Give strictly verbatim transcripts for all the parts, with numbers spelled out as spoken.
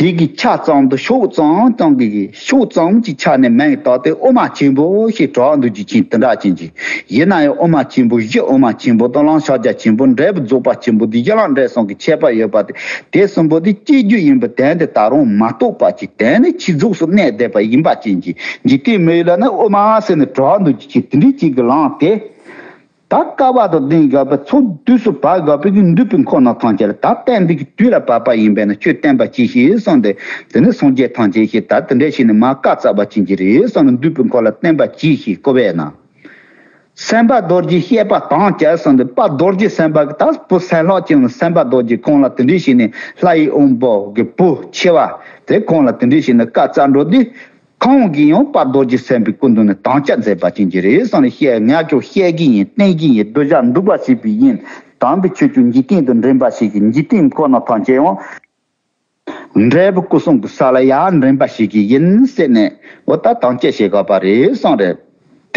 དེ་གི་ཆ་ཙམ་དུ་ཕྱོགས་ཙམ་ཙམ་གི་ཕྱོགས་ཙམ་གྱི་ཆ་ནས་མིང་བཏགས་ཏེ་དབུ་མ་ཆེན་པོ་ཞེས་གྲགས་འདུག་རྒྱུ་ཅན་དེ་འདྲ་ཅན་གྱི། ཡིན་ན་ཡང་དབུ་མ་ཆེན་པོ་བཞི། དབུ་མ་ཆེན་པོ་དང་གླང་ཕྱག་རྒྱ་ཆེན་པོ། འབྲས་བུ་རྫོགས་པ་ཆེན་པོ་དེ་བཞི་ལ་འབྲས་གསུམ་གྱི་ཁྱད་པར་ཡོད་པ་དེ། དེ་གསུམ་པོ་དེ་སྐྱེ་རྒྱུ་ཡིན་པ་དོན་དེ་ད་རུང་མ་རྟོགས་པ་ཅིག་དོན་ནི་ཕྱི་རྫོགས་སུ་གནས་བསྡད་པ་ཡིན་པ་ཅན་གྱི་འཇིག་རྟེན་མི་ཡུལ་ལ་ནི་དབུ་མ་ཟེར་ནས་གྲགས་འདུག་རྒྱུ་ཅན་དེ་འདྲའི་ཅིག་གི་ལམ་དེ། ད་སྐལ་བ་དང་ལྡན་དགོས་པའི་ཚོགས་དུས་སུ་བབ་དགོས་པའི་གི་འདུས་པའི་འཁོར་རྣམས་ཐམས་ཅད་ལ། ད་གཏན་འདི་གི་དུས་ལ་བབ་པ་ཡིན་པས་ན་ཁྱོད་བསྟན་པ་གྱིས་ཤིག་གསུངས་ཏེ། དེ་ནི་སངས་རྒྱས་ཐམས་ཅད་ཀྱིས་ད་དེ་འདྲ་ཞིག་ནི་མ་བཀའ་སྩལ་པ་ཅན་གྱི་རེད་གསུངས་ནས། འདུས་པའི་འཁོར་ལ་བསྟན་པ་གྱིས་ཤིག་བསྐུལ་བས་ན། སེམས་དཔའ་རྡོ་རྗེ་བཤད་པ་དམ་བཅའ་གསུངས་ཏེ། དཔའ་རྡོ་རྗེ་སེམས་དཔའ་གི་ད་བུ་སེམས་ལྷག་ཅིང་སེམས་དཔའ་རྡོ་རྗེ་ཁོང་ལ་དེ་འདྲ་ཞིག་ནི་ལྷ་ཡི་དབང་པོ་གི་བུ་ཆེ་བ་དེ་ཁོང་ལ་དེ་འདྲ་ཞིག་ནི་བཀའ་སྩལ་འགྲོ་དུས། ཁོང་གིས་ཡང་དཔལ་རྡོ་རྗེ་སེམས་དཔའི་སྐུ་མདུན་ནས་དམ་བཅའ་མཛད་པ་ཅན་གྱི་རེད་གསུངས་ནས། བཤད་ང་ཁྱོད་བཤད་ཀྱི་ཡིན། བསྟན་གྱི་ཡིན། གདུལ་བྱ་འདུལ་བར་བྱེད་པའི་ཡིན། དམ་པའི་ཆོས་ཀྱི་འཇིག་རྟེན་དུ་འདྲེན་པ་ཞིག་གིས་འཇིག་རྟེན་ཁོ་ན་ཐམས་ཅད་ཡང་འབྲས་བུ་སྐུ་གསུམ་གྱི་ས་ལ་ཡར་འདྲེན་པ་ཞིག་གི་ཡིན་ཟེར་ནས། འོ་ད་དམ་བཅའ་བྱེད་དགོས་པ་རེད་གསུངས་རེད།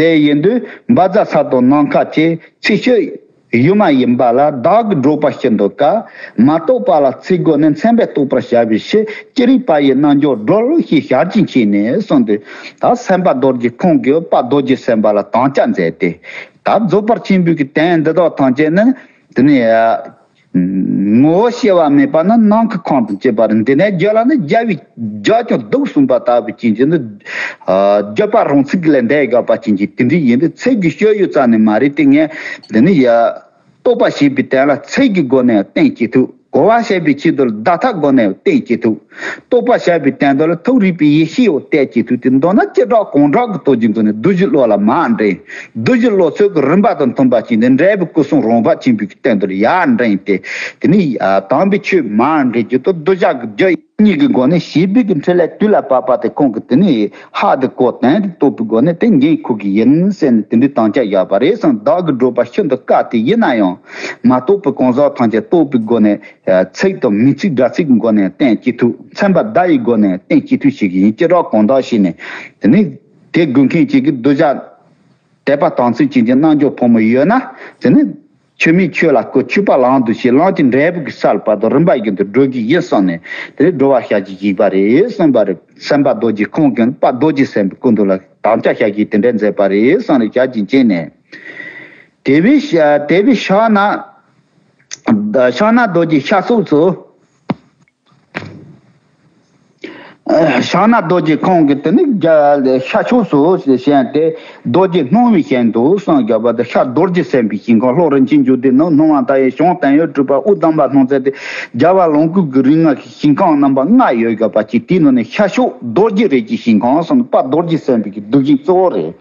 དེ་ཡིན་དུས་བཛྲ་ས་དང་ནམ་མཁའ་བཅས་ཚིག་ཤོད་ཡུལ་མ་ཡིན་པ་ལ་བདག་གིས་སྒྲོག་པ་ཤིན་ཏུ་དཀའ། མ་རྟོགས་པ་ལ་ཚིག་བསྒོ་ནས། མཚན་དཔེ་རྟོགས་པར་བྱ་བའི་ཕྱིར། ཅི་རིགས་པ་ཡི་རྣལ་འབྱོར་སྒྲོལ་ཞེས་ཞལ་གྱིས་བྱས་ནས་གསུངས་ཏེ། ད་སེམས་དཔའ་རྡོ་རྗེ་ཁོང་གིས་དཔལ་རྡོ་རྗེ་སེམས་དཔའ་ལ་དམ་བཅའ་མཛད་དེ། ད་རྫོགས་པ་ཆེན་པོའི་གི་དོན་འདི་དག་ཐམས་ཅད་ནི་དེ་ནི་ངོ་བོ་ཤེས་པ་མེད་པ་ནི་ནམ་མཁའི་ཁམས་དང་བཅས་པ་རེད། འདི་ནས་རྒྱུད་ལ་ནི་རྒྱལ་བའི་རྒྱལ་ཀྱང་གདུགས་གསུངས་པ་ལྟ་བུ་ཅན་གྱི་ནི། ཨ། བརྗོད་པ་རང་ཚིག་ལས་འདས་དགོས་པ་ཅན་གྱི་དེ་འདྲ་ཡིན་དུས་ཚིག་གི་ཤོད་ཡུལ་རྩ་ནས་མ་རེད་དེ། ངས་འདི་ནི་ཡ་རྟོགས་པ་བྱེད་པའི་དོན་ལ་ཚིག་གི་སྒོ་ནས་བསྟན་ཅི་ཐུབ། གོ་བ་བྱེད་པའི་ཆེད་དུ་ལ་བརྡ་རྟགས་སྒོ་ནས་བསྟན་ཅི་ཐུབ། རྟོགས་པ་བྱེད་པའི་དོན་དུ་ལ་ཐུགས་རིག་པའི་ཡེ་ཤེས་འོ་བསྟན་ཅི་ཐུབ། དེ་མདོར་ན་སྤྱི་བསྒྲགས་གང་དྲག་གི་སྟོབས་ཀྱི་སྒོ་ནས་བསྡུ་བཞི་བློ་ལ་མར་འདྲེན། བསྡུ་བཞི་བློ་ཚོད་ཀྱི་རིམ་པ་དང་མཐུན་པ་བྱས་ནས་འབྲས་བུ་སྐུ་གསུམ་རང་བབས་ཆེན་པོའི་སྟེང་དུ་ཡར་འདྲེན་ཏེ། དེ་ནས་དམ་པའི་ཆོས་མར་འདྲེན་རྒྱུ་དང་གདུལ་བྱ་གི་རྒྱུ་གཉིས་ཀྱི་སྒོ་ནས་བྱིས་པའི་གི་འཕྲིན་ལས་དུས་ལ་བབ་པ་དེ་ཁོང་གིས་དེ་ནས་ཧ་དེ་གོ་དོན་དེ་རྟོགས་པའི་སྒོ་ནས་དེ་འགན་འཁུར་གི་ཡིན་ཟེར་ནས་དེ་འདྲའི་དམ་བཅའ་བཞག་པ་རེད་གསུངས། བདག་གིས་སྒྲོག་པ་ཤིན་ཏུ་དཀའ་སྟེ། ཡིན་ན་ཡང་མ་རྟོགས་པའི་གང་ཟག་ཐམས་ཅད་རྟོགས་པའི་སྒོ་ནས། ཚིག་དང་མིང་ཚིག་སྒྲ་ཚིག་གི་སྒོ་ནས་བསྟན་ཅི་ཐུབ། མཚན་པ་བརྡ་ཡི་སྒོ་ནས་བསྟན་ཅི་ཐུབ་ཞིག་ཡིན། སྤྱི་བསྒྲགས་གང་དྲག་བྱས་ནས། དེ་ནས་དེ་དགོས་མཁན་ཅིག་གི་གདུལ་བྱ་དད་པ་དམ་ཚིག་ཅན་གྱི་རྣལ་འབྱོར་ཕོ་མོ་ཡོད་ན། དེ་ནས་ཆོས་མིན་ཆོས་ལ་བསྐུལ། ཆོས་པ་ལམ་དུ་བྱེད། ལམ་གྱི་འབྲས་བུ་གི་ས་ལ་བར་དུ་རིམ་པ་བཞིན་དུ་སྒྲོལ་གྱི་ཡིན་གསུངས་ནས། དེ་ནས་སྒྲོལ་བར་བྱ་རྒྱུ་ཞིག་པ་རེད་གསུངས་པ་རེད། སེམས་དཔའ་རྡོ་རྗེ་ཁོང་གིས་དཔལ་རྡོ་རྗེ་སེམས་དཔའི་སྐུ་མདུན་ལ་དམ་བཅའ་བཞག་རྒྱུ་དེ་འདྲ་མཛད་པ་རེད་གསུངས་ནས་ཞལ་གྱིས་བྱས་ནས། དེ་བས་དེ་བས་ཕྱག་ན། ཕྱག་ན་རྡོ་རྗེ་ཤར་ཕྱོགས་སུ། ཕྱག་ན་རྡོ་རྗེ་ཁོང་གིས་དེ་ནི་རྒྱ་ཤར་ཕྱོགས་སུ་ཞེས་ཏེ། རྡོ་རྗེ་སྣང་བའི་ཞིང་དུ་གསུངས་བཞག་པ་དེ། ཤར་རྡོ་རྗེ་སེམས་དཔའི་ཞིང་ཁམས། ལྷོ་རིན་ཆེན་འབྱུང་ལྡན་ནོ། སྣང་བ་མཐའ་ཡས་བྱང་དོན་ཡོད་གྲུབ་པ། དབུས་གདམས་པ་སྣང་མཛད་དེ། རྒྱལ་བ་ལོངས་སྐུ་གི་རིགས་ལྔ་ཞིང་ཁམས་རྣམ་པ་ལྔ་ཡོད་བཞག་པ་ཅིག་དེའི་ནང་ནས་ཤར་ཕྱོགས་རྡོ་རྗེ་རིགས་ཀྱི་ཞིང་ཁམས་གསུངས། དཔལ་རྡོ་རྗེ་སེམས་དཔའི་གི་གདུལ་ཞིང་གཙོ་བོ་རེད།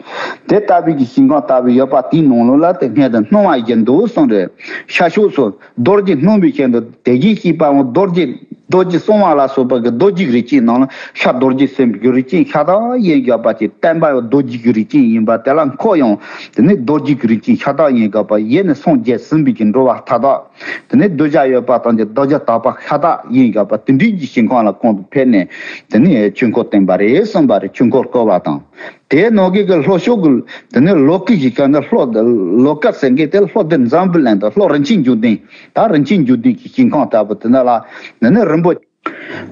དེ་ལྟ་བུའི་གི་ཞིང་ཁམས་ལྟ་བུ་ཡོད་པ་དེའི་ནང་ལོགས་ལ་དེ་སྔོན་དུ་སྣང་བ་བཞིན་དུ་གསུངས་རེད། ཤར་ཕྱོགས་སུ་རྡོ་རྗེ་སྣང་བའི་ཞིང་དུ། དེ་བཞིན་གཤེགས་པ་ཡང་རྡོ་རྗེ་རྡོ་རྗེ་གསང་བ་ལ་སོགས་པ་གི་རྡོ་རྗེ་གི་རིགས་ཅན་རྣམས་ལ། ཤར་རྡོ་རྗེ་སེམས་དཔའི་གི་རིགས་ཅན་ཤ་སྟག་ཡིན་བཞག་པ་ཅིག་བསྟན་པ་ཡང་རྡོ་རྗེ་གི་རིགས་ཅན་ཡིན་པ་དེ་ལ་འཁོར་ཡང་དེ་ནི་རྡོ་རྗེ་གི་རིགས་ཅན་ཤ་སྟག་ཡིན་བཞག་པ། ཡེ་ནས་སངས་རྒྱས་ཟིན་པའི་གི་འགྲོ་བ་མཐའ་དག་དེ་ནི་གདུལ་བྱ་ཡོད་པ་དང་གི་གདུལ་བྱ་དག་པ་ཤ་སྟག་ཡིན་བཞག་པ། དེ་འདྲའི་གི་ཞིང་ཁམས་ལ་གོང་དུ་ཕེབས་ནས་དེ་ནི་ཆོས་འཁོར་བསྟན་པ་རེད་གསུངས་པ་རེད། ཆོས་འཁོར་བསྐོར་བ་དང་། དེའི་ནང་གི་གི་ལྷོ་ཕྱོགས་ཀྱི་དེ་ནི་ལོ་ཀི་ཞིག་ག་ནི་ལྷོ་ལོ་ཀ་ཟེར་མཁན་དེ་ལྷོ་དེ་འཛམ་བུ་གླིང་དང་ལྷོ་རིན་ཆེན་འབྱུང་ལྡན། ད་རིན་ཆེན་འབྱུང་ལྡན་གྱི་ཞིང་ཁམས་ལྟ་བུ་དེ་ན་ལ་ནི་ནི་རིན་པོ་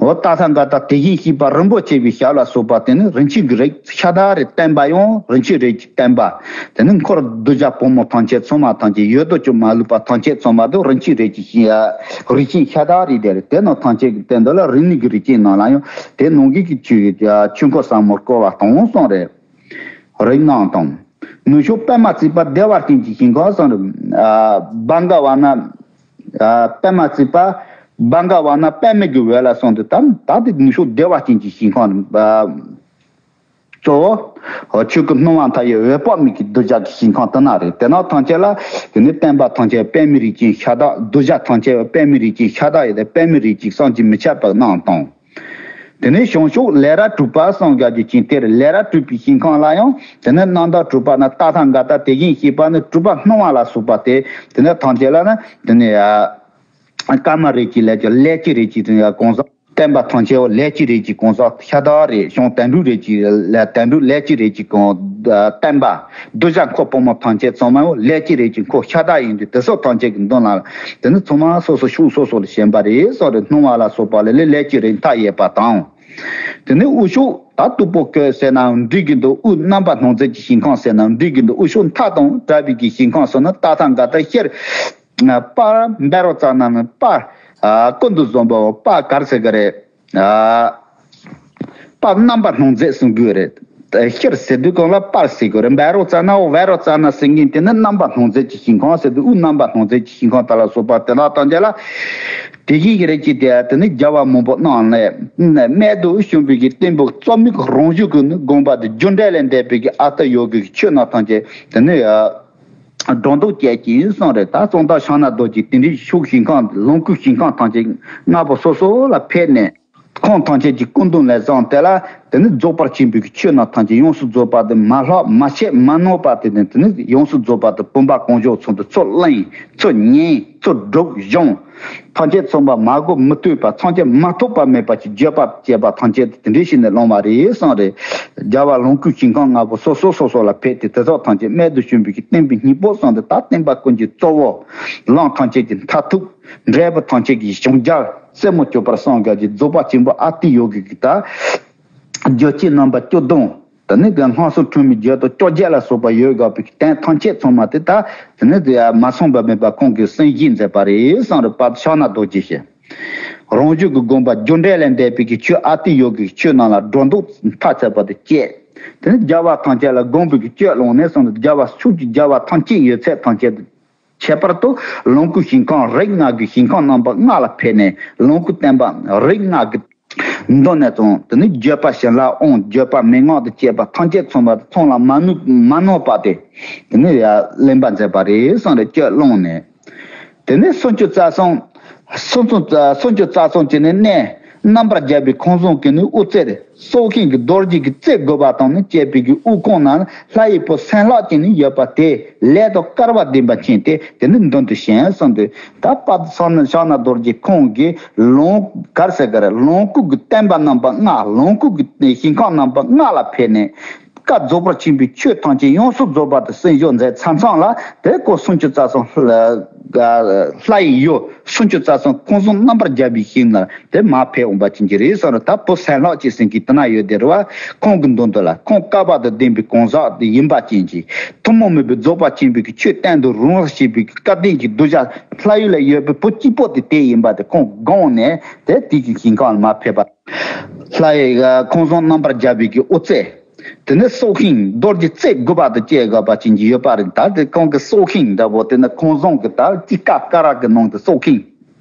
འོ་ཏ་ཐཱ་ག་ཏ་དེ་བཞིན་གཤེགས་པ་རིན་པོ་ཆེ་བའི་ཞབས་ལ་སོགས་པ་དེ་ནི་རིན་ཆེན་གྱི་རིགས་ཤ་སྟག་རེད། བསྟན་པ་ཡང་རིན་ཆེན་རིགས་ཀྱི་བསྟན་པ། དེ་ནི་འཁོར་གདུལ་བྱ་ཕོ་མོ་ཐམས་ཅད་ཚང་མ་ཐམས་ཅད་ཡོད་དོ་ཅོག་མ་ལུས་པ་ཐམས་ཅད་ཚང་མ་དུ་རིན་ཆེན་རིགས་ཀྱི་རིགས་ཅན་ཤ་སྟག་རེད། དེ་རེད། དེ་རྣམས་ཐམས་ཅད་ཀྱི་སྟེང་དུ་ལ་རིགས་ནི་གི་རིགས་ཅན་རྣམས་ལ་ཡང་དེ་ནང་གི་གི་ཆོས་ཀྱི་ཆོས་འཁོར་ཟབ་མོ་བསྐོར་བ་དང་གསུངས་རེད། རིགས་རྣམས་དང་། ནུབ་ཕྱོགས་པདྨ་བརྩེགས་པ་བདེ་བ་ཅན་གྱི་ཞིང་ཁམས་སུ། ཨ། བྷ་ག་ཝ་ན། ཨ། པདྨ་བརྩེགས་པ། བྷ་ག་ཝ་ན་པདྨའི་གི་འོད་ལ་སོགས་ཏེ་ད་ད་དེ་ནུབ་ཕྱོགས་བདེ་བ་ཅན་གྱི་ཞིང་ཁམས། ཨ། གཙོ་བོ། ཆོས་ཀྱི་སྣང་བ་མཐའ་ཡས་འོད་དཔག་མེད་ཀྱི་གདུལ་བྱ་གི་ཞིང་ཁམས་དེ་ན་རེད། དེ་ན་ཐམས་ཅད་ལ་དེ་ནི་བསྟན་པ་ཐམས་ཅད་པདྨའི་རིགས་ཅན་ཤ་སྟག་གདུལ་བྱ་ཐམས་ཅད་པདྨའི་རིགས་ཅན་ཤ་སྟག་ཡོད་དེ་པདྨའི་རིགས་ཅན་བསམ་གྱིས་མི་ཁྱབ་པ་རྣམས་དང་། དེ་ནས་བྱང་ཕྱོགས་ལས་རབ་གྲུབ་པ་གསུངས་བཞག་རྒྱུ་ཅན་དེར་ལས་རབ་གྲུབ་པའི་ཞིང་ཁམས་ལ་ཡང་དེ་ནས་རྣམ་དག་གྲུབ་པ་ན་ཏ་ཐཱ་ག་ཏ་དེ་བཞིན་གཤེགས་པ་ནི་གྲུབ་པ་སྣང་བ་ལ་སོགས་པ་སྟེ་དེ་ནས་ཐམས་ཅད་ལ་ནི་དེ་ནས་ཀརྨ་རིགས་ཀྱི་ལས་ཀྱི་ལས་ཀྱི་རིགས་ཀྱི་གང་ཟག་བསྟན་པ་ཐམས་ཅད་ལས་ཀྱི་རིགས་ཀྱི་གང་ཟག་ཤ་སྟག་རེད། བྱང་དོན་གྲུབ་རིགས་ཀྱི་ལས་དོན་གྲུབ་ལས་ཀྱི་རིགས་ཀྱི་གང་ བསྟན་པ། གདུལ་བྱ་འཁོར་ཕོ་མོ་ཐམས་ཅད་ཚང་མ་ལས་ཀྱི་རིགས་ཀྱི་འཁོར་ཤ་སྟག་ཡིན་དུས་དེ་སོགས་ཐམས་ཅད་ཀྱི་མདུན་ལ་དེ་ནི་ཚང་མ་སོ་སོ་ཕྱོགས་སོ་སོ་ལ་ཞེན་པ་རེད་སོགས་རེད། སྣང་བ་ལ་སོགས་པ་ལས་ལས་ལས་ཀྱི་རིགས་མཐའ་ཡས་པ་དང་། དེ་ནས་དབུ་ཤོག་ད་སྟུག་པོ་བཀོད་ཟེར་ནའང་འགྲིག་གི་འདུག་དབུ་རྣམ་པ་སྣང་མཛད་ཀྱི་ཞིང་ཁམས་ཟེར་ནའང་འགྲིག་གི་འདུག་དབུ་ཤོག་མཐའ་དང་བྲལ་བའི་གི་ཞིང་ཁམས་སོགས་ནི་ཏག་ཏག་འགའ་ད་ཤར་པར་འབད་རོགས་ཙམ་ན་ནི་པར་ཀུན་ཏུ་བཟང་པོ་པར་གར་ཟེར་གི་རེད། པར་རྣམ་པ་སྣང་མཛད་གསུང་དགོས་རེད། ཤར་ཟེར་དུས་གང་ལ་པར་ཟེར་དགོས་རེད། འབད་རོགས་ཙམ་ན་འོ་འབད་རོགས་ཙམ་ན་ཟེར་མཁན་དེ་ནི་རྣམ་པ་སྣང་མཛད་ཀྱི་ཞིང་ཁམས་ཟེར་དུས་དབུ་རྣམ་པ་སྣང་མཛད་ཀྱི་ཞིང་ཁམས་དག་ལ་སོགས་པ་དེ་དག་ཐམས་ཅད་ལ། དེ་བཞིན་གྱི་རིགས་ཀྱི་དེ་དེ་ནི་རྒྱལ་བ་མང་པོ་རྣམས་ལས་རྨད་དུ་བྱུང་བའི་གི་བསྟན་པའི་རྩ་མིག་རང་བཞིན་གྱི་ནི་དགོངས་པ་དེ་རྒྱུ་འབྲས་ལས་འདས་པའི་གི་ཨ་ཏི་ཡོ་གི་ཆོས་རྣམས་ཐམས་ཅད་དེ་ནི་སྒྲོ་འདོགས་བཅད་ཀྱིན་གསུངས་རེད། ད་གཙང་དག་ཕྱག་ན་རྡོ་རྗེ་དེ་འདྲའི་ཕྱོགས་ཞིང་ཁམས་ལོངས་སྐུའི་ཞིང་ཁམས་ཐམས་ཅད་ལྔ་པོ་སོ་སོ་ལ་ཕེབས་ནས་ཁམས་ཐམས་ཅད་ཀྱི་སྐུ་མདུན་ལས་བཟུང་དེ་ལ་དེ་ནི་རྫོགས་པར་ཆེན་པོའི་གི་ཆོས་རྣམས་ཐམས་ཅད་ཡོངས་སུ་རྫོགས་པ་དེ་མ་ལྷག་མ་ཆད་མ་ནོར་བ་དེ་ནི་དེ་ནི་ཡོངས་སུ་རྫོགས་པ་དེ་བུམ་པ་གང་བྱོའི་ཚུལ་དུ་ཚུར་བླངས་ཚུར་ཉན་ཚུར་སྒྲུབ་སྦྱོང་། ཐམས་ཅད་ཚང་མ་མ་གོ་མི་ཐོས་པ་ཐམས་ཅད་མ་ཐོབ་པ་མེད་པ་ཅིག་བརྗོད་པ་བཅས་པ་ཐམས་ཅད་དེ་འདྲའི་ཞིག་ནས་བླངས་པ་རེད་གསུངས་རེད། རྒྱལ་བ་ལོངས་སྐུའི་ཞིང་ཁམས་ལྔ་པོ་སོ་སོ་སོ་སོ་ལ་ཕེབས་ཏེ་དེ་དག་ཐམས་ཅད་རྨད་དུ་བྱུང་བའི་གི་བསྟན་པའི་སྙིང་པོ་གསུངས་ཏེ་ད་བསྟན་པ་ཀུན་གྱི་གཙོ་བོ་ལམ་ཐམས་ཅད་ཀྱི་མཐར་ཐུག་འབྲས་བུ་ཐམས་ཅད་ཀྱི་བྱང་རྒྱལ་རྩེ་མོ་སྤྱོད་པར་སངས་རྒྱས་ཀྱི་རྫོགས་པ་ཆེན་པོ་ཨ་ཏི་ཡོ་གི་གི་ད་རྒྱུ་ཆེན་རྣམ་པ་བཅུ་བདུན། དེ་ནས་ཀྱང་སྔགས་སུ་འཁྲུལ་མེད་རྒྱུད་དུ་བཅོ་བརྒྱད་ལ་སོགས་པ་ཡོད་དགོས་པའི་གཏན་ཐམས་ཅད་ཚང་མ་དེ་ལྟ་དེ་ནས་དེ་ཡང་མ་སོང་བ་མེད་པ་ཁོང་གིས་གསན་བཞེས་མཛད་པ་རེད་གསུངས་རེད། པ་ཕྱག་ན་རྡོ་རྗེ་ཞེས། རང་བཞིན་གྱི་དགོངས་པ་རྒྱུ་འབྲས་ལས་འདས་པའི་གི་ཆོས་ཨ་ཏི་ཡོ་གི་ཆོས་རྣམས་ལ་སྒྲོ་འདོགས་མཐའ་ཆད་པ་དེ་བཅད། དེ་ནས་རྒྱལ་བ་ཐམས་ཅད་ལ་དགོངས་པའི་གི་སྤྱོད་ལོང་ནས་གསུངས་ཏེ་རྒྱལ་བ་ཕྱོགས་ཀྱི་རྒྱལ་བ་ཐམས་ཅད་ཡོད་ཚད་ཐམས་ཅད་དུ། ཁྱད་པར་དུ་ལོངས་སྐུ་ཞིང་ཁམས་རིགས་ལྔ་གི་ཞིང་ཁམས་རྣམ་པ་ལྔ་ལ་ཕེབས་ནས་ལོངས་སྐུ་བསྟན་པ་རིགས་ལྔ་གི་མདོ་ནས་བྱུང་། དེ་ནི་བརྗོད་པ་བྱིན་རླབས་དབང་བརྗོད་པ་མན་ངག་ཏུ་བཅས་པ་ཐམས་ཅད་ཚང་བ་ཚང་ལ་མ་ནུས་མ་ནོར་བ་དེ་དེ་ནི་ཡང་ལེན་པ་མཛད་པ་རེད་གསུངས་རེད་སྤྱོད་ལོང་ནས། དེ་ནས་སུམ་ཅུ་རྩ་གསུམ། སུམ་ཅུ་རྩ་སུམ་ཅུ་རྩ་གསུམ་གྱི་ནི་གནས་རྣམ་པར་རྒྱལ་བའི་ཁང་བཟང་གི་ནི་དབུ་རྩེར། སྲོག་ཤིང་གི་རྡོ་རྗེ་གི་རྩེ་དགུ་པ་དང་ནི་བཅས་པའི་གི་དབུ་ཁུང་ན་ལྷ་ཡི་བུ་སྲིན་ལག་ཅན་ནི་ཡོད་པ་དེ་ལས་དང་སྐལ་བ་ལྡན་པ་ཅན་ཏེ་དེ་ནི་མདུན་དུ་བཞེངས་གསུངས་ཏེ། ད་པ་ཕྱག་ན་རྡོ་རྗེ་ཁོང་གིས་ལོངས་གར་ཟེར་གར་ལོངས་སྐུ་གི་བསྟན་པ་རྣམ་པ་ལྔ་ལོངས་སྐུ་གི་ཞིང་ཁམས་རྣམ་པ་ལྔ་ལ་ཕེབས་ནས་བཀའ་རྫོགས་པར་ཕྱིན་པའི་ཆོས་ཐམས་ཅད་ཡོངས་སུ་རྫོགས་པ་དེ་གསན་བཞག་མཛད་ཚར་མཚམས་ལ་དེ་ཁོ་སུམ་ཅུ་རྩ་གསུམ་ལྷ་ཡི་ཡུལ་སུམ་ཅུ་རྩ་གསུམ་ཁང་བཟང་རྣམ་པར་རྒྱལ་བའི་ཞིང་ལ། དེ་མར་ཕེབས་འོང་པ་ཅན་གྱི་རེད་གསུངས་རེད། ད་བུ་སྲིན་ལག་ཅན་ཟེར་མཁན་དེ་ན་ཡོད་དེ་རེད་བ། ཁོང་གི་མདུན་དུ་ལ་ཁོང་བསྐལ་པ་དང་ལྡན་པའི་གང་ཟག་དེ་ཡིན་པ་ཅན་གྱི་ཐུན་མོང་མིན་པའི་རྫོགས་པ་ཆེན་པོའི་གི་ཆོས་བསྟན་དུ་རུང་བར་བྱེད་པའི་གི་སྐལ་ལྡན་གྱི་གདུལ་བྱ་ལྷ་ཡུལ་ལ་ཡོད་པའི་བུ་གཅིག་པོ་དེ་དེ་ཡིན་པ་དེ་ཁོང་དགོངས་ནས་དེ་དེ་གི་ཞིང་ཁམས་ལ་མར་ཕེབས་པ། ལྷ་ཡི་ཁང་བཟང་རྣམ་པར་རྒྱལ་བའི་གི་དབུ་རྩེ། དེ་ནས་སྲོག་ཤིང་རྡོ་རྗེ་རྩེ་དགུ་པ་དང་བཅས་དགོས་པ་ཅན་གྱི་ཡོད་པ་རེད། ད་དེ་ཁོང་གི་སྲོག་ཤིང་འདྲ་པོ་དེ་ནི་ཁང་བཟང་གི་ད་དཀྱིལ་ཀ་ཀ་ར་གི་ནང་དུ་སྲོག་ཤིང་།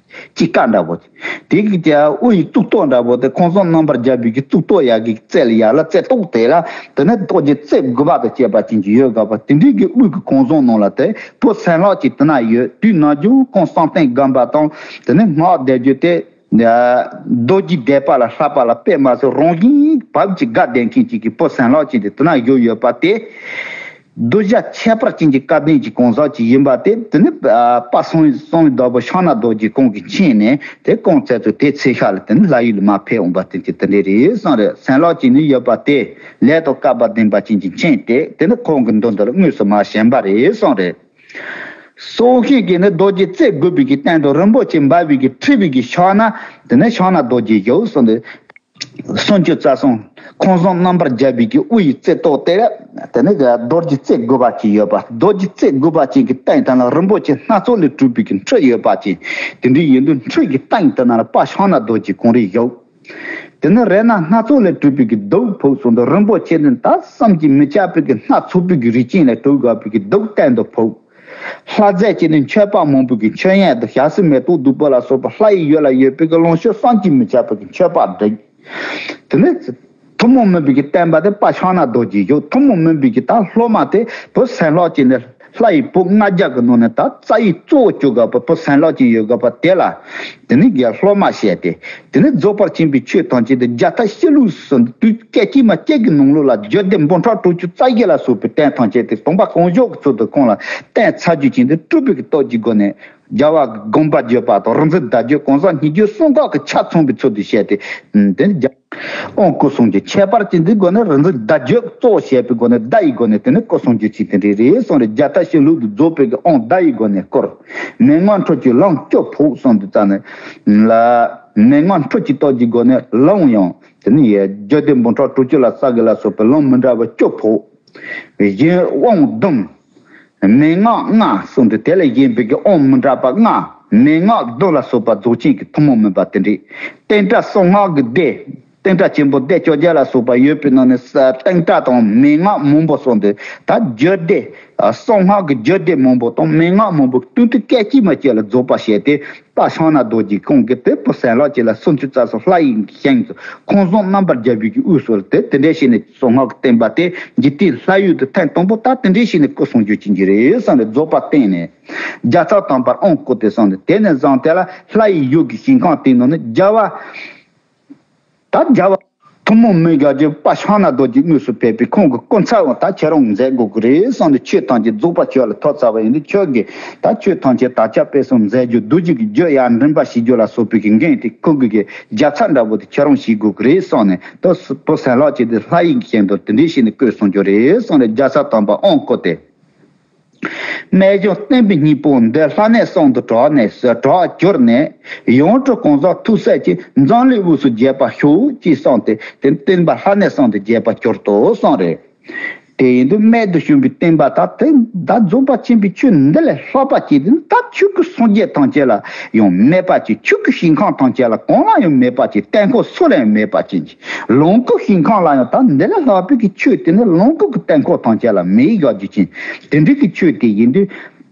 དཀྱིལ་ཀ་འདྲ་པོ། དེ་གི་ཀྱི་དབུ་ཡི་གཙུག་ཏོར་འདྲ་པོ་དེ་ཁང་བཟང་རྣམ་པར་རྒྱལ་བའི་གི་གཙུག་ཏོར་ཡ་གི་རྩེ་ལ་ཡ་ལ་རྩེ་ཏོག་དེ་ལ་དེ་ནི་རྡོ་རྗེ་རྩེ་དགུ་པ་དང་བཅས་པ་ཅན་གྱི་ཡོད་དགོས་པ་དེ་འདྲའི་གི་དབུ་གི་ཁང་བཟང་ནང་ལ་དེ་བུ་སྲིན་ལག་ཅན་དེ་ན་ཡོད་དུས་ནམ་རྒྱུན་ཁོང་བསམ་གཏན་སྒོམ་པ་དང་དེ་ནི་སྔགས་བཟླས་རྒྱུ་དེ། རྡོ་རྗེ་བཟླས་པ་ལ་བསླབ་པ་ལ་དཔེ་མ་སྲིད་རང་བཞིན་བབ་ཀྱི་དགའ་ལྡན་མཁན་ཅིག་གི་བུ་སྲིན་ལག་ཅན་དེ་དེ་ན་བཞུགས་ཡོད་པ་དེ། གདུལ་བྱ་ཁྱད་པར་ཅན་གྱི་སྐལ་ལྡན་གྱི་གང་ཟག་ཅིག་ཡིན་པ་དེ་དེ་ནི་དཔལ་གསང་བའི་བདག་པོ་ཕྱག་ན་རྡོ་རྗེ་ཁོང་གིས་མཁྱེན་ནས་དེ་ཁོང་བཙལ་ཚུལ་དེ་ཚེ་ཤ་ལ་དེ་ནི་ལྷ་ཡུལ་ལ་མར་ཕེབས་འོང་པ་དེ་ཅི་དེ་འདྲ་རེད་གསུངས་རེད། སྲིན་ལག་ཅན་ནི་ཡོད་པ་དེ་ལས་དང་སྐལ་པ་ལྡན་པ་ཅན་གྱིས་མཁྱེན་ཏེ་དེ་ནི་ཁོང་གི་མདུན་དུ་ལ་དངོས་སུ་མར་བཞེངས་པ་རེད་གསུངས་རེད། སྲོག་ཤིང་གི་ནི་རྡོ་རྗེ་རྩེ་དགུ་པའི་གི་སྟེང་དུ་རིན་པོ་ཆེ་འབར་བའི་གི་འཁྲིལ་བའི་གི་ཕྱག་ན་དེ་ནི་ཕྱག་ན་རྡོ་རྗེ་བཞུགས་གསུངས་ཏེ། སུམ་ཅུ་རྩ་གསུམ་ཁང་བཟང་རྣམ་པར་རྒྱལ་བའི་གི་དབུ་ཡི་རྩེ་ཏོག་དེ་དེ་ནི་རྡོ་རྗེ་རྩེ་དགུ་པ་ཅིག་ཡོད་པ། རྡོ་རྗེ་རྩེ་དགུ་པ་ཅིག་གི་སྟེང་དེ་ན་རིན་པོ་ཆེ་སྣ་ཚོགས་ལས་གྲུབ་པའི་གི་འཁྲིལ་ཡོད་པ་ཅིག་དེ་འདྲའི་ཡིན་དུས་འཁྲིལ་གྱི་སྟེང་དེ་ན་ལ་དཔལ་ཕྱག་ན་རྡོ་རྗེ་གང་རེ་བཞུགས། དེ་ནི་རས་སྣ་སྣ་ཚོགས་ལས་གྲུབ་པའི་གི་གདུགས་ཕུབ་གསུངས་འདུག་རིན་པོ་ཆེ་ནི་ད་བསམ་གྱིས་མི་ཁྱབ་པའི་གི་སྣ་ཚོགས་པའི་གི་རིགས་ཅན་ལས་གྲུབ་དགོས་པའི་གི་གདུགས་སྟེང་དུ་ཕུབ། ལྷ་རྫས་ཀྱི་ནི་མཆོད་པ་མང་པོའི་གི་མཆོད་ཡོན་དང་ཞལ་ཟས་མེ་ཏོག་བདུག་སྤོས་ལ་སོགས་པ་ལྷ་ཡི་ཡུལ་ལ་ཡོད་པའི་གི་ལོངས་སྤྱོད་བསམ་གྱིས་མི་ཁྱབ་པའི་གི་མཆོད་པ་བསྒྲིགས། དེ་ནི་ཐུན་མོང་མིན་པའི་གི་བསྟན་པ་དེ་དཔལ་ཕྱག་ན་རྡོ་རྗེ་བཞུགས། ཐུན་མོང་མིན་པའི་གི་ད་སློབ་མ་དེ་བུ་སྲིན་ལག་ཅན་ནི་ལྷ་ཡི་བུ་ལྔ་བརྒྱ་གི་ནང་ནས་ད་རྩ་བའི་གཙོ་བོ་བཅུག་དགོས་པ་བུ་སྲིན་ལག་ཅན་ཡོད་དགོས་པ་དེ་ལ་དེ་ནི་གི་སློབ་མ་བྱས་ཏེ། དེ་ནས་རྫོགས་པར་ཕྱིན་པའི་ཆོས་ཐམས་ཅད་དེ་རྒྱ་ཐག་སྤྱི་ལུགས་སུ་དུས་སྐད་ཅིག་མ་གཅིག་གི་ནང་ལོགས་ལ་བརྒྱུད་ལྡན་འབུམ་ཕྲག་དྲུག་ཅུ་རྩ་བཞི་ལ་སོགས་པའི་བསྟན་ཐམས་ཅད་དེ་དམ་པ་གང་བྱུང་གི་ཚུལ་དུ་ཁོང་ལ་བསྟན་ཚར་རྒྱུ་ཅན་དེ་སྤྲུལ་པའི་གི་སྟོབས་ཀྱི་སྒོ་ནས་ རྒྱལ་བ་དགོངས་པ་བརྗོད་པ་དང་རིག་འཛིན་བརྡ་བརྗོད་གང་ཟག་སྙིང་རྗེ་གསུམ་ཀ་གི་ཆ་མཚུངས་པའི་ཚུལ་དུ་བཤད་དེ། དེ་ནི་རྒྱ་དབང་བསྐུར་གསུངས་ཀྱི་ཁྱད་པར་གྱི་འདི་སྒོ་ནས་རིག་འཛིན་བརྡ་བརྗོད་གཙོ་བོ་བྱས་པའི་སྒོ་ནས་བརྡ་ཡི་སྒོ་ནས་དེ་ནི་བསྐུར་གསུངས་ཀྱི་ཚིག་དེ་འདྲ་རེད་གསུངས་རེད། རྒྱལ་ཐབས་ཤིང་ལུག་ཏུ་རྫོགས་པའི་གི་དབང་བརྡ་ཡི་སྒོ་ནས་བསྐུར། མན་ངག་འཕྲུལ་གྱི་ལམ་བཅུ་ཕོག་གསུངས་དུས་ཙམ་ནས་ལ། མན་ངག་འཕྲུལ་གྱི་སྟོབས་ཀྱི་སྒོ་ནས་ལམ་ཡང་དེ་ནི་རྒྱུད་སྡེ་འབུམ་ཕྲག་དྲུག་ཅུ་ལ་ས་དགེ་ལ་སོགས་པའི་ལམ་མི་འདྲ་བ་བཅུ་ཕོག། གཞན་དབང་བདུན། མན་ངག་ལྔ་གསུངས་ཏེ་དེ་ལས་གཞན་པའི་གི་དབང་མི་འདྲ་བ་ལྔ། མན་ངག་བདུན་ལ་སོགས་པ་རྫོགས་ཆེན་གྱི་ཐུན་མོང་མིན་པ་དེ་འདྲས། བསྟན་དགྲ་གསང་སྔགས་ཀྱི་སྡེ། བསྟན་དགྲ་ཆེན་པོ་སྡེ་བཅོ་བརྒྱད་ལ་སོགས་པ་ཡོད་པའི་ནང་ནས་ས་བསྟན་དགྲ་དང་མན་ངག་མང་པོ་གསུངས་ཏེ། ད་རྒྱུད་སྡེ། གསང་སྔགས་ཀྱི་རྒྱུད་སྡེ་མང་པོ་དང་མན་ངག་མང་པོ་སྟོན་དུས་སྐད་ཅིག་མ་གཅིག་ལ་རྫོགས་པ་བྱས་ཏེ། དཔལ་ཕྱག་ན་རྡོ་རྗེ་ཁོང་གིས་དེ་བུ་སངས་ལགས་ཀྱི་ལ་སུམ་ཅུ་རྩ་གསུམ་ལྷ་ཡི་ཞིང་དུ་ཁོང་བཟང་རྣམ་པར་རྒྱལ་བའི་གི་དབུས་སུ་དེ་དེ་འདྲའི་ཞིག་ནས་གསང་སྔགས་ཀྱི་བསྟན་པ་དེ་འཇིག་རྟེན་ལྷ་ཡུལ་དུ་ཐེངས་དང་པོ་ད་དེ་འདྲའི་ཞིག་ནས་སྐུ་གསུང་རྒྱུ་ཅན་གྱི་རེད་བསམ་རེད། རྫོགས་པ་བསྟན་ནས་རྒྱལ་ཚབ་དམ་པར་དབང་བསྐུར་ཏེ་གསུངས་ནས། དེ་ནས་བཟུང་དེ་ལ་ལྷ་ཡི་ཡུལ་གྱི་ཞིང་ཁམས་དེའི་ནང་ནས་རྒྱལ་བ། ད་རྒྱལ་བ་ཐུན་མོང་མི་དགའ་རྒྱུ་དཔལ་ཕྱག་ན་རྡོ་རྗེ་དངོས་སུ་ཕེབས་པའི་ཁོང་གི་སྐུ་ཚབ་ད་ཁྱེད་རང་མཛད་དགོས་ཀྱི་རེད་བསམ་ནས་ཆོས་ཐམས་ཅད་རྫོགས་པ་ཁྱོད་ལ་ཐོབ་ཚར་བ་ཡིན་དུས་ཁྱོད་ཀྱིས་ད་ཆོས་ཐམས་ཅད་དར་ཁྱབ་སྤེལ་གསུམ་མཛད་རྒྱུ་རྡོ་རྗེ་གི་རྒྱུད་ཡར་འདྲེན་པ་བྱེད་རྒྱུ་ལ་སོགས་པའི་གི་འགན་དེ་ཁོང་གི་གི་རྒྱལ་ཚབ་འདྲ་པོ་དེ་ཁྱེད་རང་བྱེད་དགོས་ཀྱི་རེད་བསམ་ནས། ད་བུ་སངས་ལགས་ཀྱིས་དེ་ལྷ་ཡི་གི་ཞིང་དུ་དེ་འདྲའི་ཞིག་ནས་བསྐུལ་གསུང་རྒྱུ་རེད་བསམ་ནས་རྒྱལ་ཚབ་དམ་པ་དབང་བསྐུར་ཏེ། རྨད་བྱུང་བསྟན་པའི་སྙིང་པོ་འདི་ལྷ་གནས་གསུམ་དུ་གྲགས་ནས་གྲགས་གྱུར་ནས། ཡང་སྤྲུལ་གང་ཟག་ཐུགས་སྲས་ཀྱིས་འཛམ་གླིང་དབུས་སུ་རྒྱས་པར་ཤོག་ཅེས་གསུངས་ཏེ། དེ་བསྟན་པ་ལྷ་གནས་གསུམ་དུ་རྒྱས་པར་གྱུར་ཏོ་གསུངས་རེད། དེ་ཡིན་དུས་རྨད་དུ་བྱུང་བའི་བསྟན་པ་ད་དེ་ད་རྫོགས་པ་ཆེན་པོའི་ཆོས་འདི་ལས་ལྷག་པ་ཅིག་དེ་ནི་ད་ཆོས་སྐུ་སངས་རྒྱས་ཐམས་ཅད་ལ་ཡང་མེད་པ་ཅིག་ཆོས་སྐུ་ཞིང་ཁམས་ཐམས་ཅད་ལ་གང་ལ་ཡང་མེད་པ་ཅིག་གཏན་འཁོད་སུ་ལ་ཡང་མེད་པ་ཅིག་ལོངས་སྐུ་ཞིང་ཁམས་ལ་ཡང་ད་འདི་ལས་ལྷག་པའི་གི་ཆོས་དེ་ནི་ལོངས་སྐུ་གི་གཏན་འཁོད་ཐམས་ཅད་ལ་མེད་ཡོད་རྒྱུ་ཅན། དེ་འདྲའི་གི་ཆོས་དེ་ཡིན་དུས།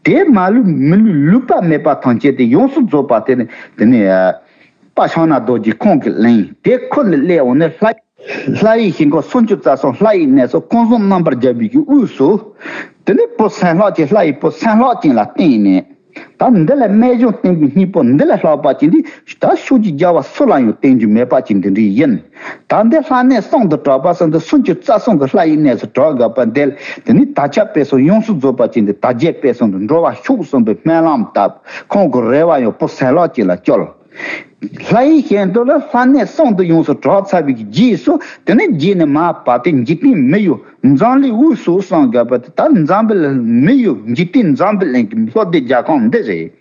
དེ་མ་ལུས་མི་ལུས་ལུས་པ་མེད་པ་ཐམས་ཅད་དེ་ཡོངས་སུ་རྫོགས་པ་དེ་ནི་དེ་ནི་དཔལ་ཕྱག་ན་རྡོ་རྗེ་ཁོང་གིས་ལེན། དེ་ཁོ་ལས་སླེབས་འོང་ནས་ལྷ་ལྷ་ཡི་ཞིང་ཁམས་སུམ་ཅུ་རྩ་གསུམ་ལྷ་ཡི་གནས་སུ་ཁོང་བཟང་རྣམ་པར་རྒྱལ་བའི་གི་དབུས་སུ། དེ་ནི་བུ་སངས་ལྷག་ཅིང་ལྷ་ཡི་བུ་སངས་ལྷག་ཅིང་ལ་བརྟེན་ནས། ད་འདི་ལས་རྨད་བྱུང་བསྟན་པའི་སྙིང་པོ་འདི་ལས་ལྷག་པ་ཅིག་འདི་ད་ཕྱོགས་ཀྱི་རྒྱལ་བ་སུ་ལ་ཡང་བསྟན་རྒྱུ་མེད་པ་ཅིག་འདི་འདྲའི་ཡིན། ད་འདི་ལྷ་གནས་གསུམ་དུ་གྲགས་པ་ཟེར་འདི་སུམ་ཅུ་རྩ་གསུམ་གྱི་ལྷ་ཡི་གནས་སུ་གྲགས་དགོས་པ་འདི་དེ་ནི་དར་ཁྱབ་སྤེལ་གསུམ་ཡོངས་སུ་རྫོགས་པ་ཅིག་འདི་དར་རྒྱས་སྤེལ་གསུམ་དུ་འགྲོ་བར་ཤོག་གསུངས་པའི་སྨོན་ལམ་བཏབ། ཁོང་གི་རེ་བ་ཡང་བུ་སངས་ལྷག་ཅིང་ལ་བཅོལ། ལྷ་ཡི་ཞིང་དུ་ལ་ལྷ་གནས་གསུམ་དུ་ཡོངས་སུ་གྲགས་ཚར་བའི་རྗེས་སུ་དེ་ནས་རྗེས་ནས་མར་བབས་ཏེ་འཇིག་རྟེན་མི་ཡུལ་འཛམ་གླིང་དབུས་སུ་གསུངས་དགོས་པ་དེ་ད་འཛམ་བུ་གླིང་མི་ཡུལ་འཇིག་རྟེན་འཛམ་བུ་གླིང་གི་ལྷོ་སྡེ་རྒྱལ་ཁམས་འདི་རེད།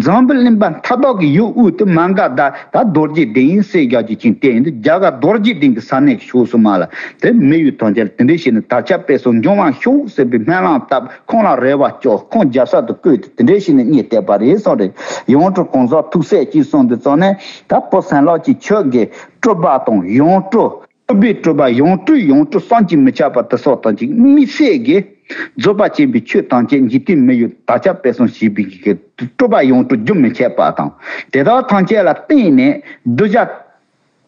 འཛམ་བུ་གླིང་པ་མཐའ་དག་གི་ཡུལ་དབུས་དེ་མ་འགགས་ད་ད་རྡོ་རྗེ་གདན་ཟེར་རྒྱག་རྒྱུ་ཅན་དེ་ཡིན་དུས་རྒྱ་གར་རྡོ་རྗེ་གདན་གྱི་ས་གནས་ཀྱི་ཕྱོགས་སུ་མར་ལ་དེ་མི་ཡུལ་ཐམས་ཅད་ལ་དེ་འདྲའི་ཞིག་ནས་དར་ཁྱབ་སྤེལ་གསུམ་འབྱུང་བར་ཤོག་ཟེར་བའི་སྨོན་ལམ་བཏབ། ཁོང་ལ་རེ་བ་བཅོལ། ཁོང་རྒྱལ་ས་དུ་བསྐོས་ཏེ་དེ་འདྲའི་ཞིག་ནས་གཉེན་བསྟེན་པ་རེད་གསུངས་རེད། ཡང་སྤྲུལ་གང་ཟག་ཐུགས་སྲས་ཀྱིས་གསུངས་དུས་ཙམ་ནས་ད་བུ་སངས་ལགས་ཀྱིས་ཁྱོད་ཀྱིས་སྤྲུལ་པ་དང་ཡང་སྤྲུལ། སྤྲུལ་པའི་སྤྲུལ་པ་ཡང་སྤྲུལ་ཡང་སྤྲུལ་བསམ་གྱིས་མི་ཁྱབ་པ་དེ་སོགས་དང་གཅིག་དམིགས་བསལ་གྱིས་རྫོགས་པ་ཆེན་པོའི་ཆོས་ཐམས་ཅད་འཇིག་རྟེན་མི་ཡུལ་དར་ཁྱབ་སྤེལ་གསུམ་བྱེད་པའི་གི་སྤྲུལ་པ་ཡང་སྤྲུལ་རྒྱུན་མི་འཆད་པ་དང་། དེ་དག་ཐམས་ཅད་ལ་བརྟེན་ནས་གདུལ་བྱ་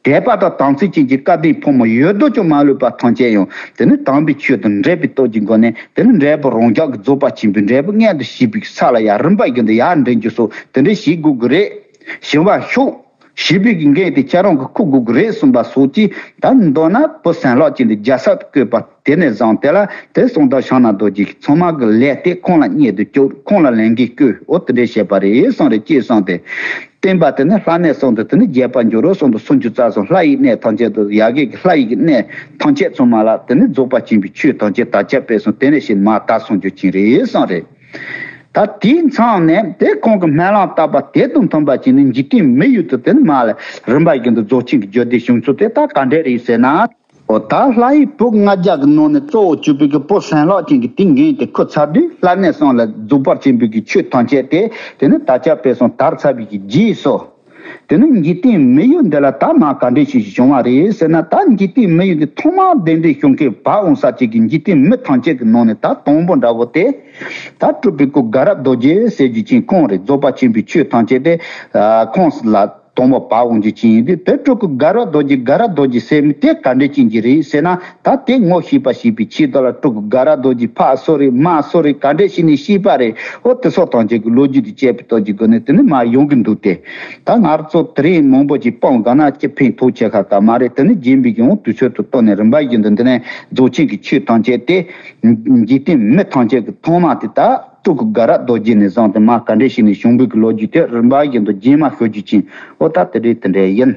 དད་པ་དང་དམ་ཚིག་ཅན་གྱི་སྐལ་ལྡན་ཕོ་མོ་ཡོད་དོ་ཅོག་མ་ལུས་པ་ཐམས་ཅད་ཡང་དེ་ནི་དམ་པའི་ཆོས་དང་འབྲེལ་པའི་སྟོབས་ཀྱི་སྒོ་ནས་དེ་ནི་འབྲས་བུ་རང་རྒྱལ་གྱི་རྫོགས་པ་ཆེན་པོའི་འབྲས་བུ་མངོན་དུ་བྱེད་པའི་ས་ལ་ཡར་རིམ་པ་བཞིན་དུ་ཡར་འདྲེན་རྒྱུ་སོགས་དེ་འདྲ་བྱེད་དགོས་ཀྱི་རེད། བྱུང་བར་ཤོག་ཞེས་པའི་གི་འགན་དེ་ཁྱེད་རང་གིས་འཁུར་དགོས་ཀྱི་རེད་གསུངས་པ་སོགས་ཀྱིས། ད་མདོར་ན་བུ་སངས་ལགས་ཀྱིས་འདི་རྒྱལ་ས་དུ་བསྐོས་པ་དེ་ནས་བཟུང་དེ་ལ་དེ་གསང་བདག་ཕྱག་ན་རྡོ་རྗེ་གིས་ཚང་མ་གི་ལས་དེ་ཁོང་ལ་གཉེར་དུ་བཅུག་ཁོང་ལ་ལས་འགན་བསྐུལ། འོ་དེ་འདྲས་བྱས་པ་རེད་གསུངས་རེད། ཅེས་གསུངས་ཏེ། བསྟན་པ་དེ་ནི་ལྷ་གནས་གསུམ་དུ་དེ་ནི་རྒྱས་པར་འགྱུར་རོ་གསུངས་ཏེ། སུམ་ཅུ་རྩ་གསུམ་ལྷ་ཡི་གནས་ཐམས་ཅད་དུ། ཡ་གི་གི་ལྷ་ཡི་གི་གནས་ཐམས་ཅད་ཚང་མ་ལ་དེ་ནི་རྫོགས་པ་ཆེན་པོའི་ཆོས་ཐམས་ཅད་དར་ཁྱབ་སྤེལ་གསུམ་དེ་ནས་བཞིན་མར་དར་སོང་རྒྱུ་ཅན་རེད་གསུངས་རེད། ད་དེའི་མཚམས་ནས་དེ་ཁོང་གིས་སྨོན་ལམ་བཏབ་པ་དེ་དང་མཐུན་པ་བྱས་ནས་འཇིག་རྟེན་མི་ཡུལ་དུ་དེ་ནི་མར་ལ་རིམ་པ་བཞིན་དུ་རྫོགས་ཆེན་གྱི་རྒྱུད་སྡེ་བྱུང་ཚུལ་དེ་ད་ག་འདྲས་རེད་ཟེར་ན། འོ་ད་ལྷ་ཡི་བུ་ལྔ་བརྒྱ་གི་ནང་ནས་གཙོ་བོ་གྱུར་པའི་གི་བུ་སངས་ལྷག་ཅན་གྱིས་དེ་འགན་དེ་འཁུར་ཚར་དུས། ལྷ་གནས་གསུམ་ལ་རྫོགས་པ་ཆེན་པོའི་གི་ཆོས་ཐམས་ཅད་དེ་དེ་ནི་དར་ཁྱབ་སྤེལ་གསུམ་དར་ཚར་བའི་གི་རྗེས་སུ། དེ་ནི་འཇིག་རྟེན་མི་ཡུལ་འདི་ལ་ད་མར་ག་འདྲས་ཞིག་བྱུང་བ་རེད་ཟེར་ན། ད་འཇིག་རྟེན་མི་ཡུལ་འདི་ཐོག་མར་གདན་འདྲེན་ཞུ་མཁན་བར་འོང་ས་ཅིག་གི་འཇིག་རྟེན་མི་ཐམས་ཅད་ཀྱི་ནང་ནས་ད་དང་པོ་འདྲ་བོ་དེ། ད་སྤྲུལ་པའི་སྐུ་དགའ་རབ་རྡོ་རྗེ་ཟེར་རྒྱུ་ཅན་ཁོང་རེད། རྫོགས་པ་ཆེན་པོའི་ཆོས་ཐམས་ཅད་དེ་ཁོང་ལ་དང་པོ་བར་འོང་རྒྱུ་ཅན་ཡིན་དུས། དེ་སྤྲུལ་སྐུ་དགའ་རབ་རྡོ་རྗེ། དགའ་རབ་རྡོ་རྗེ་ཟེར་མི་དེ་ག་འདྲས་ཅན་གྱི་རེད་ཟེར་ན། ད་དེ་ངོ་ཤེས་པ་ཞིག་པའི་ཆེད་དུ་ལ་སྤྲུལ་སྐུ་དགའ་རབ་རྡོ་རྗེ་ཕ་སུ་རེད་མ་སུ་རེད་ག་འདྲས་ཞིག་ནས་སྐྱེས་པ་རེད། འོ་དེ་སོགས་ཐམས་ཅད་ཀྱི་ལོ་རྒྱུས་དེ་བཅས་པའི་སྟོབས་ཀྱི་སྒོ་ནས་དེ་ནི་མར་ཡོང་གི་འདུག་སྟེ། ད་ང་རང་ཚོ་དེ་རིང་མང་པོ་ཅིག་སྤང་ག་ན་ཅི་ཕན་ཐོགས་ཆེ་ཁ་ཁ་མ་རེད། དེ་ནི་རྗེས་འབྲིང་གི་ཡང་དུས་ཚོད་དུ་གཏོང་ནས་རིམ་པ་བཞིན་དུ་འདི་ནས་རྫོགས་ཆེན་གྱི་ཆོས་ཐམས་ཅད་དེ། འཇིག་རྟེན་མི་ཐམས་ཅད་ཀྱི་ཐོག་མ་དེ་ད། ཕྲུ་གུ་དགའ་རབ་རྡོ་རྗེ་ནས་བཟུང་སྟེ་མ་ག་འདྲས་ཞིག་ནས་བྱུང་བའི་གི་ལོ་རྒྱུས་དེ་རིམ་པ་བཞིན་དུ་རྗེས་མ་ཤོད་རྒྱུ་ཅན། ཨོ་ད་དེ་འདྲས་དེ་འདྲས་ཡིན།